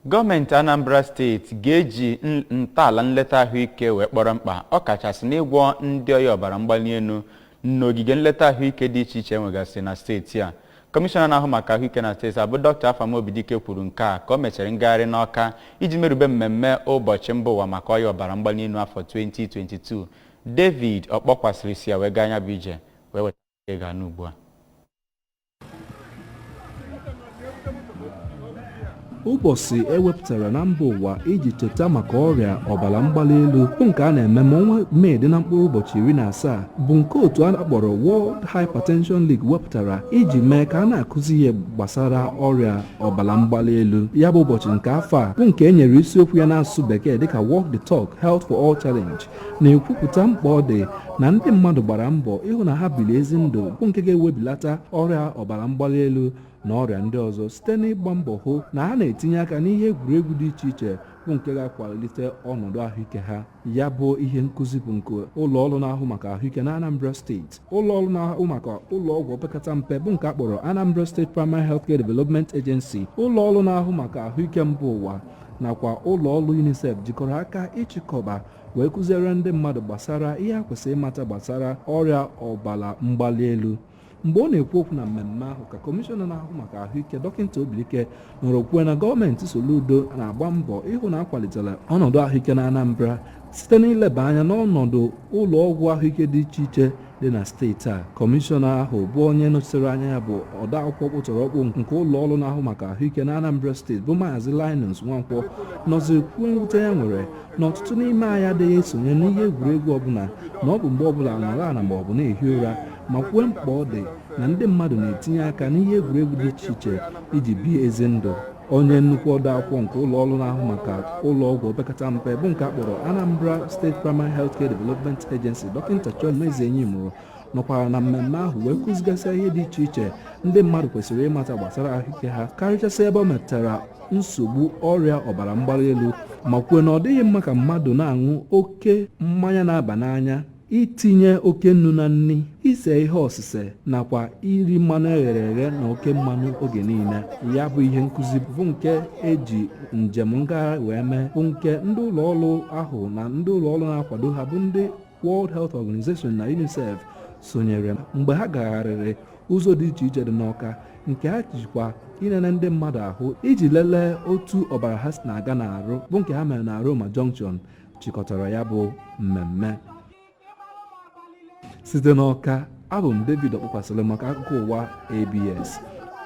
Gọọmenti Anambra Steeti ga-eji ntọala nleta ahụike wee kpọrọ mkpa, ọkachasị n'ịgwọ ndị ọya ọbara mgbali elu n'ogige nleta ahụike dị iche iche enwegasị na steeti a. Kọmishọna na-ahụ maka ahụike na steeti a bụ Dr. Afam Obidike kwuru nke a ka o mechara ngagharị n'Ọka iji merube mmemme ụbọchị mba ụwa maka ọya ọbara mgbali elu afọ 2022. David Ọkpọkwasịrị si ya wee gaa anya bụ ije wee weta ego anụ ugbu a. Ụbọchị ewepụtara na mba ụwa iji cheta maka ọrịa ọbara mgbali elu bụ nke a na-eme ma ọnwa Mee dị na mkpụrụ ụbọchị 17 bụ nke otu a kpọrọ World Hypertension League wepụtara iji mee ka a na-akụzi ihe gbasara ọrịa ọbara mgbali elu. Ya bụ ụbọchị nke afọ a bụ nke e nyere isiokwu ya n'asụsụ Bekee dịka Walk the Talk Health for All Challenge na-ekwupụta mkpa ọ dị na ndị mmadụ gbara mbọ ịhụ na ha biri ezi ndụ bụ nke ga-ewebilata ọrịa ọbara mgbali elu na ọrịa ndị ọzọ site n'ịgba mbọ hụ na ha na-etinye aka n'ihe egwuregwu dị iche iche bụ nke ga-akwalite ọnọdụ ahụike ha. Ya bụ ihe nkụzi bụ nke ụlọọrụ na-ahụ maka ahụike na Anambra Steeti, ụlọọrụ na-ahụ maka ụlọọgwụ opekata mpe bụ nke a kpọrọ Anambra State Primary Healthcare Development Agency, ụlọọrụ na-ahụ maka ahụike mba ụwa nakwa ụlọọrụ UNICEF jikọrọ aka ịchịkọba wee kụziere ndị mmadụ gbasara ihe a kwesịrị ịmata gbasara ọrịa ọbara mgbali elu. Mgbe ọ na-ekwu okwu na mmemme ahụ ka kọmishọna na-ahụ maka ahụike Dọkịta Obidike nọrọ kwuo na gọọmenti Soludo na-agba mbọ ịhụ na akwalitela ọnọdụ ahụike na Anambra site n'ileba anya n'ọnọdụ ụlọ ọgwụ ahụike dị iche iche dị na steeti a. Kọmishọna ahụ bụ onye nọchitere anya ya bụ odeakwụkwọ kpụtọrọkpụ nke ụlọ ọrụ na-ahụ maka ahụike na Anambra Steeti bụ Maazị Linus Nwankwọ nọziri kwuo mwute ya nwere na ọtụtụ n'ime anyị adịghị esonye n'ihe egwuregwu ọbụla, na ọ bụ mgbe ọbụla nọrọ ala ma ọ bụ na-ehi ụra, ma kwuo mkpa ọ dị na ndị mmadụ na-etinye aka n'ihe egwuregwu dị iche iche iji bie ezi ndụ. Onye nnukwu odeakwụkwọ nke ụlọ ọrụ na-ahụ maka ụlọ ọgwụ opekata mpe bụ nke a kpọrọ Anambra State Primary Healthcare Development Agency, Dọkịta Chioma Ezenyimụrụ, nọkwara na mmemme ahụ wee kụzigasịa ihe dị iche iche ndị mmadụ kwesịrị ịmata gbasara ahụike ha, karịchasị ebe ọ metụtara nsogbu ọrịa ọbara mgbali elu, ma kwuo na ọ dịghị mma ka mmadụ na-aṅụ oke mmanya na-aba n'anya, itinye oke nnu na nri, ise ihe ọsịse nakwa iri mmanụ eghere eghe na oke mmanụ oge niile. Ya bụ ihe nkụzi bụ nke eji njem ngagharị wee mee bụ nke ndị ụlọ ọrụ ahụ na ndị ụlọ ọrụ na-akwado ha bụ ndị World Health Organization na UNICEF sonyere mgbe ha gagharịrị ụzọ dị iche iche dị n'Ọka, nke ha jikwa inene ndị mmadụ ahụ iji lelee otu ọbara ha si na-aga n'arụ bụ nke ha mere na Aroma Junction chịkọtara ya bụ mmemme. Site n'Ọka, abụ m David Ọkpọkwasịrị maka akụkọ ụwa ABS.